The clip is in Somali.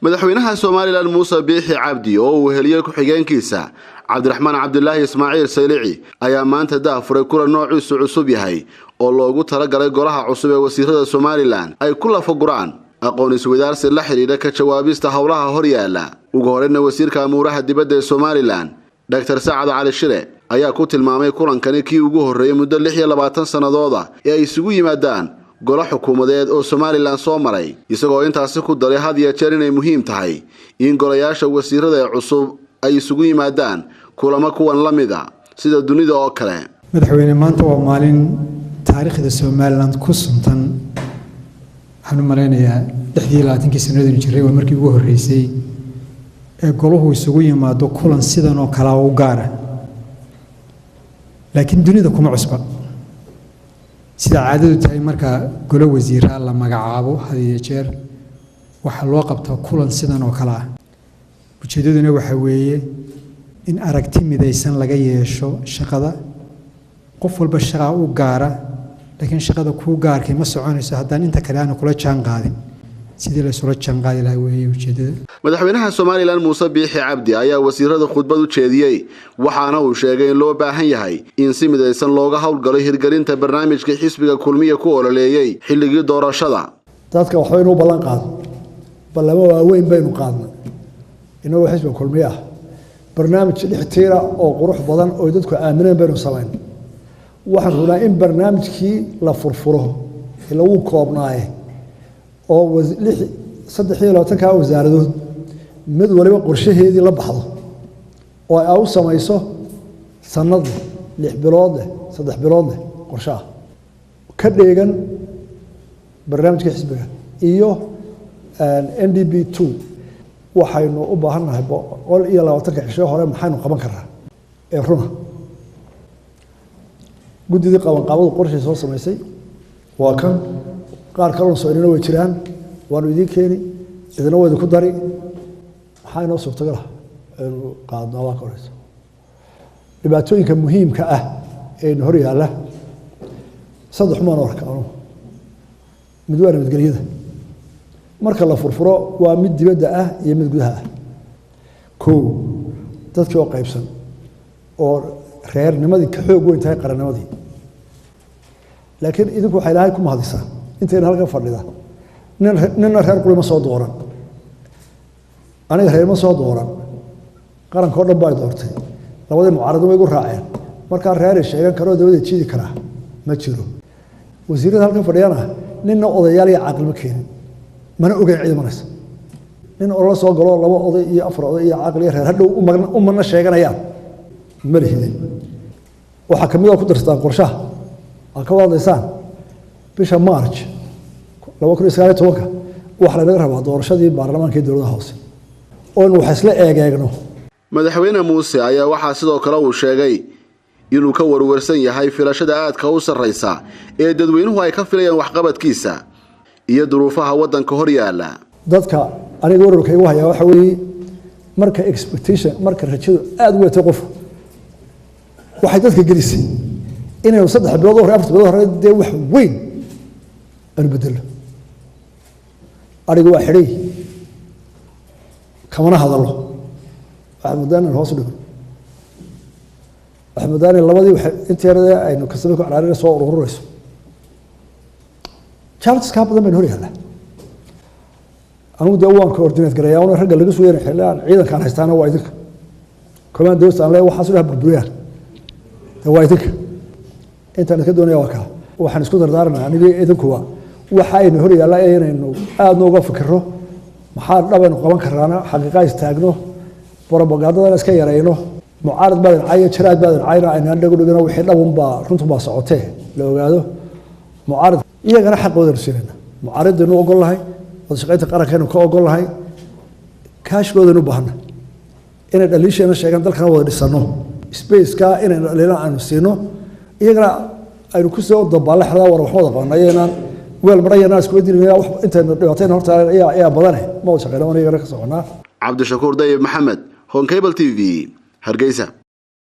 Madaxweynaha Somaliland Muuse Biixi Cabdi oo uu heliyey ku-xigeenkiisa Cabdiraxmaan Cabdilaahi Ismaaciil Saylici ayaa maanta daahfuray kulan noociisu cusub yahay oo loogu talagalay golaha cusub ee wasiirada Somaliland ay ku lafaguraan aqoon isweydaarsi la xidhiidha ka jawaabista howlaha horyaala. Ugu horeyna wasiirka amuuraha dibadda ee Somaliland Dr Sacad Cali Shire ayaa ku tilmaamay kulankani kii ugu horreeyey muddo 26 sannadooda ee ay isugu yimaadaan golo xukuumadeed oo Somaliland soo maray, isagoo intaasi ku daray had iyo jeer inay muhiim tahay in golayaasha wasiirada ee cusub ay isugu yimaadaan kulamo kuwan la mida sida dunida oo kale. Madaxweyne, maanta waa maalin taariikhda Somaliland ku suntan. Waxaan u malaynayaa 26kii sanadaynu jiray waa markii ugu horreysay ee golahu isugu yimaado kulan sidan oo kalea u gaara, laakiin dunida kuma cusba. Sida caadadu tahay, marka golo wasiiraa la magacaabo, had iyo jeer waxaa loo qabtaa kulan sidan oo kale ah. Ujeeddaduna waxaa weeye in aragti midaysan laga yeesho shaqada. Qof walba shaqaa u gaara, laakiin shaqada kuu gaarkay ma soconayso haddaan inta kale aanu kula jaan qaadin. Sidii la isula jaan qaadi lahaa weeye ujeeddada. Madaxweynaha Somaliland Muuse Biixi Cabdi ayaa wasiirada khudbad u jeediyey, waxaana uu sheegay in loo baahan yahay in si midaysan looga howlgalo hirgelinta barnaamijka xisbiga Kulmiye ku ololeeyey xilligii doorashada. Dadka waxbaynu u ballan qaadno, ballamo waaweyn baynu qaadnay inagoo xisbiga Kulmiye ah. Barnaamij lix tiira oo qurux badan oo dadku aamineen baynu samayn. Waxaan rabnaa in barnaamijkii la furfuro lagu koobnaaye oo 23-kaa wasaaradood mid waliba qorshaheedii la baxdo oo ay u samayso sanad leh, 6 bilood leh, 3 bilood leh, qorshe ah ka dheegan barnaamijka xisbiga iyo NDP 2. Waxaynu u baahan nahay 120-ka cisho hore maxaynu qaban karraa ee runa. Guddidii qabanqaabadu qorshay soo samaysay waa kan. Qaar kaloon soconina way jiraan, waanu idiin keeni, idina waa idinku dari. Maxaa inoo suurtagala aynu qaadno? Waa ka horeysa dhibaatooyinka muhiimka ah ee ina hor yaalla saddex maan arka anugu. Mid waa nabadgelyada. Marka la furfuro, waa mid dibadda ah iyo mid gudaha ah. Kow, dadkii oo qaybsan oo reernimadii ka xoog weyn tahay qarannimadii. Laakiin idinku waxaa Ilaahay ku mahadisaa intayna halkan fadhida nin nina reer quri ma soo dooran. Aniga reer ma soo dooran, qaranka o dhan baa doortay. Labadii mucaarado way igu raaceen. Markaa reeray sheegan karoo dabada jiidi karaa ma jiro. Wasiirada halkan fadhiyana ninna odayaal iyo caaqil ma keenin, mana ogeyn cid imanaysa. Nin olala soo galo laba oday iyo afar oday iyo caaqil iyo reer hadhow u magna sheeganayaan ma lihidin. Waxaa kamid oo ku darsataan qorshaha aad ka wada bisha March 2019-ka waxaa lanaga rabaa doorashadii baarlamaanka iyo dowladaha hoose oonu wax isla eegeegno. Madaxweyne Muuse ayaa waxaa sidoo kale uu sheegay inuu ka warwarsan yahay filashada aadka u sarraysa ee dadweynuhu ay ka filayaan waxqabadkiisa iyo duruufaha waddanka hor yaalla. Dadka aniga warwarka igu hayaa waxa weeye marka expectation, marka rajadu aada u weytay qofku, waxay dadka gelisay inaynu 3 bilood hore, 4 bilood hore dee wax weyn aanu bedelo. Arigu waa xidhay, kamana hadallo. Waxaad mooddaa inaynu hoos u dhigno, waxaad mooddaa in labadii intii yarade aynu kastamada ku caraarina soo urururayso. Challenges kaa badan baynu hor yaallaa. Anigu dee waan coordinate garayaa una ragga laga sugayna xillaan ciidankaan haystaana waa idinka. Commandos aan leeyahay waxaas dhaha burburiyaan dee waa idinka. Intaan idinka doonaya waa kaa. Waxaan isku dardaaranaa aniga idinkuba waxa aynu hor yaallaa inaynu aadna uga fikirro maxaa dhabaynu qaban karaana, xaqiiqa istaagno, propagandadana iska yarayno. Mucaarad baadan caya, jaraad baadan cayna, aynaan dhago dhigino. Wixii dhabunbaa runtunbaa socotee la ogaado. Mucaarad iyagana xaqoodanu siinayna, mucaaradaynu ogol nahay, wada shaqaynta qarankaynu ka ogol nahay, kaashgoodaynu u baahana inay dhaliisheena sheegaan, dalkana wada dhisano. Spaceka inaynu dhaliilana aynu siino, iyagana aynu kusoo dabaalle xerdaa war waxma wada qabana. Iyaynaan weel marayana iskuba dilinaya intaynu dhibaatayna horta ayaa badane ma wada shaqeyna, iyagana ka soconaa. Cabdishakuur Dayib Maxamed, Horn Cable TV, Hargeysa.